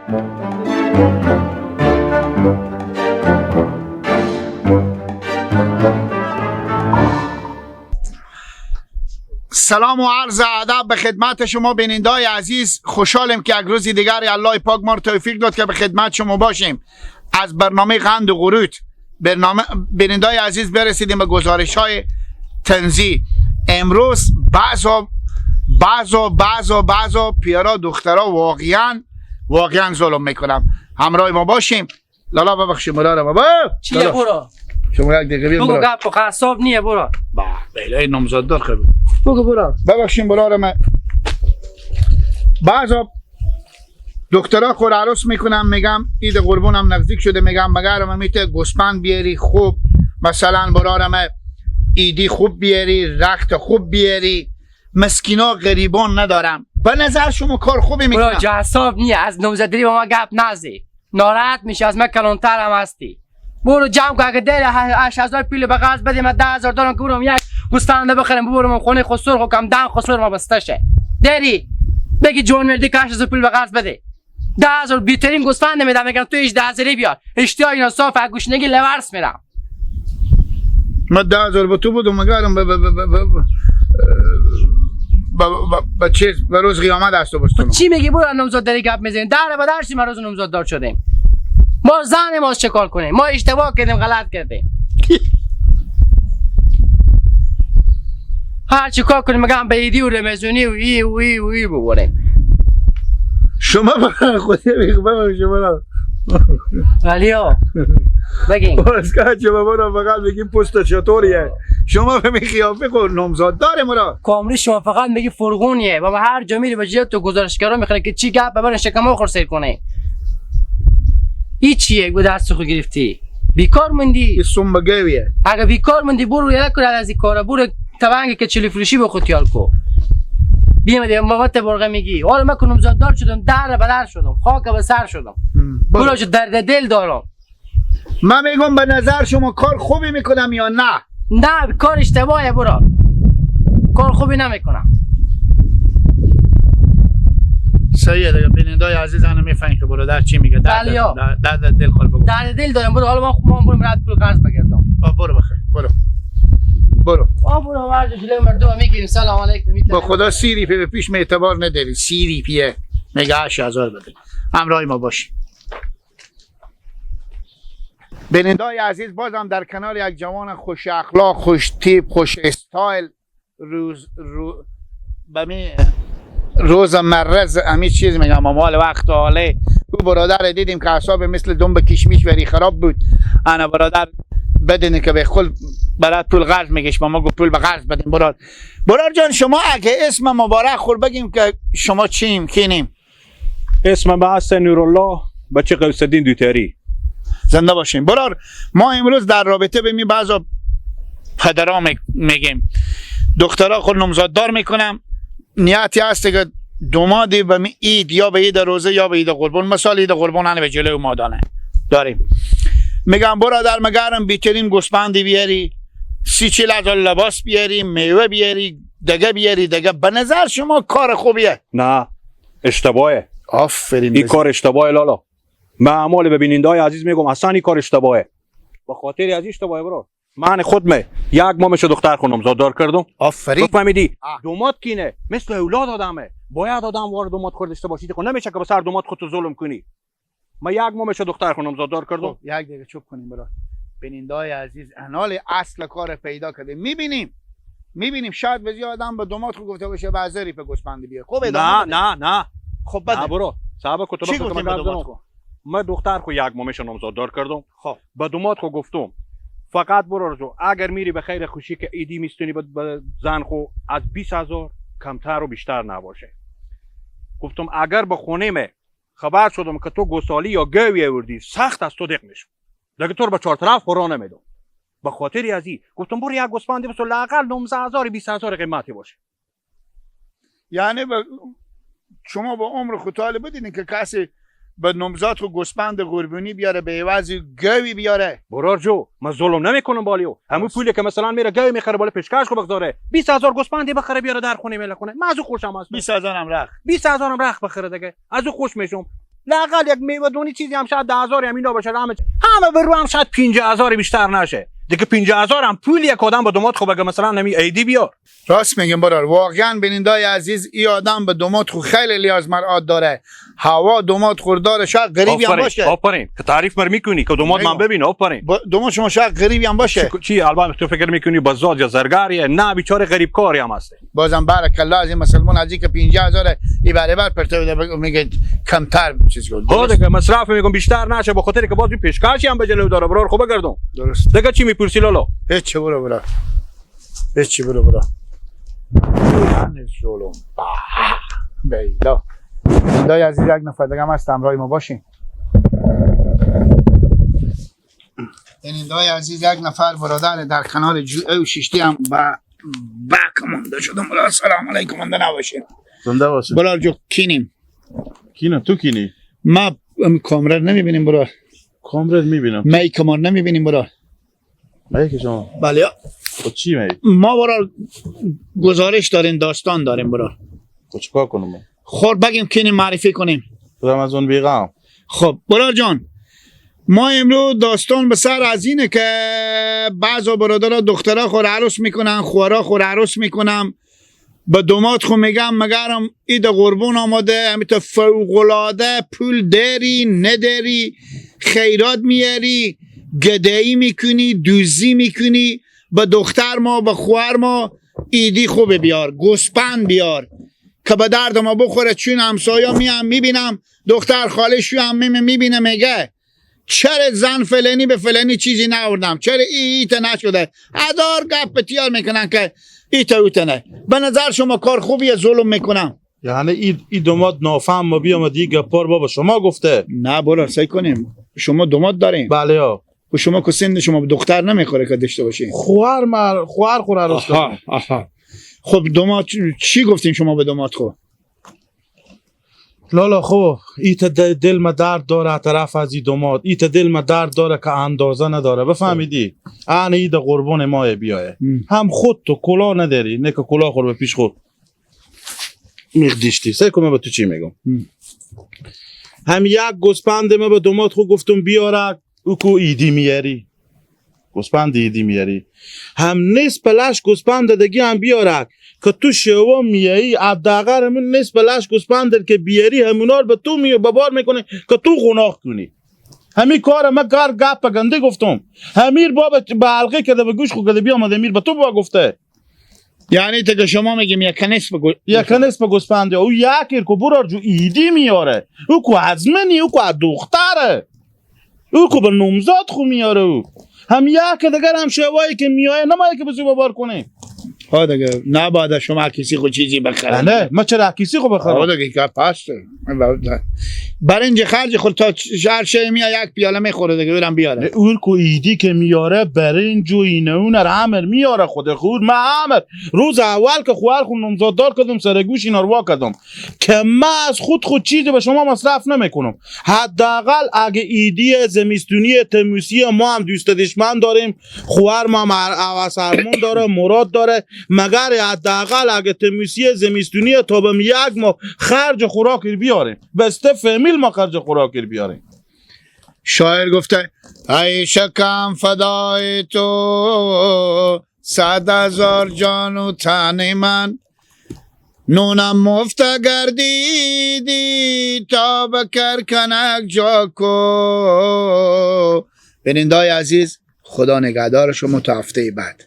سلام و عرض ادب به خدمت شما بینندای عزیز. خوشحالیم که یک روز دیگر الله پاک ما رو توفیق داد که به خدمت شما باشیم. از برنامه قند و قروت برنامه بینندای عزیز برسیدیم به گزارش های تنزی. امروز بعضا پیارا دخترا واقعا ظلم میکنم. همراه ما باشیم. لالا ببخشید مرا بابا چیه برو؟ شما یک دقیقه بگو گپ قصاب نیه برو. با بلای نامزددار خب بگو برو. ببخشین برا من. بعضا دکترا خور عروس میکنم، میگم عید قربونم نزدیک شده، میگم مگر من میته گوسفند بیاری خوب، مثلا برارم عیدی خوب بیاری، رخت خوب بیاری. مسکینا غریبان ندارم. به نظر شما کار خوبی میکنم؟ برو جساب نیه، از نامزدی با ما گپ نزی، ناراحت میشه، از من کلانتر هم هستی. برو جمع کن، اگه دل 8000 پیل به قرض بدیم، من 10000 دارم که برم یک گوسفند بخرم، ببرم خونه خسر خو کم دن خسر ما بسته شه. دری بگی جون مردی که 8000 پول به قرض بده، 10000 بیترین گوسفند میدم، میگم تو 18000 بیار. اشتیا اینا صاف گوشنگی لورس میرم. من 10000 به تو بودم، مگرم به چیز به روز قیامت است بستونم. چی میگی برو نامزد داری گپ میزنی؟ در به درسی ما روز نامزد دار شدیم. ما زن ما چه کار کنیم؟ ما اشتباه کردیم، غلط کردیم. هر چی کار کنیم میگم به ایدی و رمزونی و ای و ای و ای ببریم. شما خودی میگم شما را علیا بگین باز که شما را فقط میگیم پست چطوریه، شما به می قیافه خود نامزد داره مرا کامری. شما فقط میگی فرغونیه بابا، هر جا میری به جیب تو گزارشگرا میخره که چی گپ ببرن شکمو خور سیر کنه. ای چیه گو دست خو گرفتی بیکار موندی؟ این سنبگویه. اگه بیکار موندی برو یه کار از این کارا، برو تبنگ که چلی فروشی به خود یال کو. بیم دیگه مواد برقه میگی. حالا من کنم زاددار شدم، در به در شدم، خاک به سر شدم. برو چه درد دل دارم. من میگم به نظر شما کار خوبی میکنم یا نه؟ نه کار اشتباهه برو، کار خوبی نمیکنم. صحیحه دیگه. بینندای عزیز انا میفهمن که برادر چی میگه. درد دل خود بگو. درد دل دارم برو. حالا من برم رد پول قرض بگردم. برو بخیر، برو برو. برو مرد جلوی مردم میگیریم سلام علیکم. با خدا 30 ریپیه به پیش اعتبار نداری. 30 ریپیه میگه 8000 بده. همراه ما باشی. بینندای عزیز بازم در کنار یک جوان خوش اخلاق، خوش تیپ، خوش استایل، روز رو بمی روز مرز امی چیز میگم مال وقت حاله. او برادر دیدیم که اعصاب مثل دنب کشمیش وری خراب بود. انا برادر بدینه که به خود برات پول قرض میگش، ما گفت پول به قرض بدیم. برادر برادر جان شما اگه اسم مبارک خور بگیم که شما چیم کینیم؟ اسم ما هست نورالله بچه قوسدین دوتری. زنده باشیم برادر. ما امروز در رابطه به می بعضا پدرا میگیم دخترا خود نامزددار میکنم، نیتی هست که دومادی به می عید یا به عید روزه یا به عید قربان، مثال عید قربان هنه به جلوی مادانه داریم. میگم برادر مگرم بیترین گوسفندی بیاری، 30-40 هزار لباس بیاری، میوه بیاری، دگه بیاری دگه. به نظر شما کار خوبیه؟ نه اشتباهه. آفرین، این کار اشتباهه لالا. من اعمال به بینندای عزیز میگم اصلا این کار اشتباهه. به خاطر از اشتباهه برو. من خودم یک ماه میشه دختر خونم زاددار کردم. آفرین. تو فهمیدی؟ دوماد کینه مثل اولاد آدمه، باید آدم وارد دوماد خورد داشته باشی. خب نمیشه که به سر دوماد خودتو ظلم کنی. من یک ماه میشه دختر خونم زاددار کردم. یک دقیقه چوب کنیم برا. بینندای عزیز انال اصل کار پیدا کرده. میبینیم شاید بعضی آدم به دوماد خود گفته باشه بعضی ریپ گوسفندی بیار. خب نه نه نه. خب بده. نه برو. صاحب کتب چی گفتیم به دوماد خو؟ من دختر خو یک ماه میشه نامزددار کردم. خب به دوماد خو گفتم فقط برو رو اگر میری به خیر خوشی که ایدی میستونی به زن خو از 20000 کمتر و بیشتر نباشه. گفتم اگر به خونه می خبر شدم که تو گوسالی یا گوی آوردی سخت از تو دق میشم، دیگه تو رو به چهار طرف خورا نمیدم. به خاطر از این گفتم برو یک گوسفندی بسو لااقل 19000 20000 قیمتی باشه. یعنی شما با عمر خود بدین که کسی به نامزاد خو گوسفند قربانی بیاره به عوض گوی بیاره. برار جو من ظلم نمیکنم بالیو. همون پولی که مثلا میره گوی میخره بالا پیشکش خو بگذاره 20000 گوسفندی بخره بیاره در خونه میله خونه. من از او خوشم هست. 20000 هم رخ 20000 هم رخ بخره دیگه از او خوش میشم. لاقل یک میوه دونی چیزی هم شاید 10,000 هم اینا باشه، همه برو هم شاید 50,000 بیشتر نشه دیگه. 50,000 هم پول یک آدم با دومات خو بگه مثلا نمی عیدی بیار. راست میگم برار، واقعا بینندای عزیز ای آدم به دومات خو خیلی لیاز مرعات داره، هوا دومات خورداره، شاید غریبی هم باشه. آفرین که تعریف مر میکنی که دومات من ببین. آفرین دومات شما شاید غریبی هم باشه. چی البته تو فکر میکنی بزاد یا زرگریه؟ نه بیچاره غریب کاری هم هسته. بازم بارک الله از این مسلمان از که 50,000 ای برابر پرته میگه کمتر چیز گفت. ها دیگه مصرف میگم بیشتر نشه به خاطر که باز پیشکشی هم به جلو داره برار. خب بگردم. درست. دیگه چی میپرسی لالا؟ هیچ برو برو. هیچ برو برو. ظلم. بیلا. بینندای عزیز یک نفر دیگه هم هست همراه ما باشین. بینندای عزیز یک نفر برادر در کنار جو شیشتی هم با بک مونده شدم. برادر سلام علیکم، مونده نباشین. زنده باشین. برادر جو کینیم. کینم تو کینی؟ ما کامرر نمیبینیم برادر. کامرر میبینم. می کمار نمیبینیم برادر. می که شما؟ بله. خب چی می؟ ما برادر گزارش داریم، داستان داریم برادر. خب چیکار کنم من؟ خب بگیم کینیم معرفی کنیم. رمضان بیغم. خب برادر جان ما امروز داستان به سر از اینه که بعضا برادرها دخترها خور عروس میکنن، خوارا خور عروس میکنن، به دومات خو میگم مگرم اید قربون آماده، همیتا فوق‌العاده پول داری نداری، خیرات میاری، گدایی میکنی، دوزی میکنی، به دختر ما به خوار ما ایدی خوب بیار، گوسپند بیار که به درد ما بخوره. چون همسایا میام میبینم دختر خاله شو هم میبینه میگه چرا زن فلانی به فلانی چیزی نوردم، چرا ایت نشده، هزار گپ تیار میکنن که ایت اوت نه. به نظر شما کار خوبیه ظلم میکنم؟ یعنی ای دومات نافهم ما بیامد یه گپار بابا شما گفته؟ نه برو سعی کنیم شما دومات داریم. بله ها. و شما که سن شما به دختر نمیخوره که داشته باشین. خواهر مر خواهر خور عروس. آها آها. خب دومات چی گفتین شما به دومات خو؟ لالا خو ایت دل ما درد داره طرف از ای دومات، ایت دل ما درد داره که اندازه نداره، بفهمیدی؟ ان اید قربان ما بیایه. هم خود تو کلا نداری، نه که کلا خور به پیش خود میخدیشتی. سعی کن به تو چی میگم. هم یک گوسپند ما به دومات خو گفتم بیاره، او کو ایدی میاری، گوسپند ایدی میاری، هم نصف لش گوسپند دیگه هم بیاره که تو شوا میایی، حداقل همون نصف لش گوسپند که بیاری همونا رو به تو می بار میکنه که تو قناخ کنی. همین کار ما کار گپ گنده گفتم، همیر بابا به حلقه کرده به گوش خو کرده بیامد امیر به تو با گفته. یعنی تا که شما میگیم یک نصف یک نصف گوسپند او یکی کو برار جو ایدی میاره، او کو از منی، او کو از دختره، او کو به نومزاد خو میاره، او هم یک دیگر هم شوایی که میایه نمایه که بزو بار کنه. ها دیگه نباید شما کسی خود چیزی بخره. نه ما چرا کسی خو بخرم؟ ها دیگه که پست برنج خرج خود تا هر شی میاد یک پیاله میخوره دیگه برم بیاره. اون کو ایدی که میاره برنج و اینه اون همه میاره خود خور. ما همه روز اول که خواهر خون نامزاد دار کردم سر گوش اینا رو وا کردم که ما از خود چیزی به شما مصرف نمیکنم. حداقل اگه ایدی زمستونی تموسی ما هم دوست دشمن داریم، خواهر ما هم عوض هرمون داره، مراد داره، مگر حداقل اگه تموسی زمستونی تا به یک ما خرج خوراک بیاریم، بسته فامیل ما خرج خوراک بیاریم. شاعر گفته ای شکم فدای تو 100,000 جان و تن من، نونم مفت گردیدی تا بکر کنک جا کو. بینندای عزیز خدا نگهدار شما تا هفته بعد.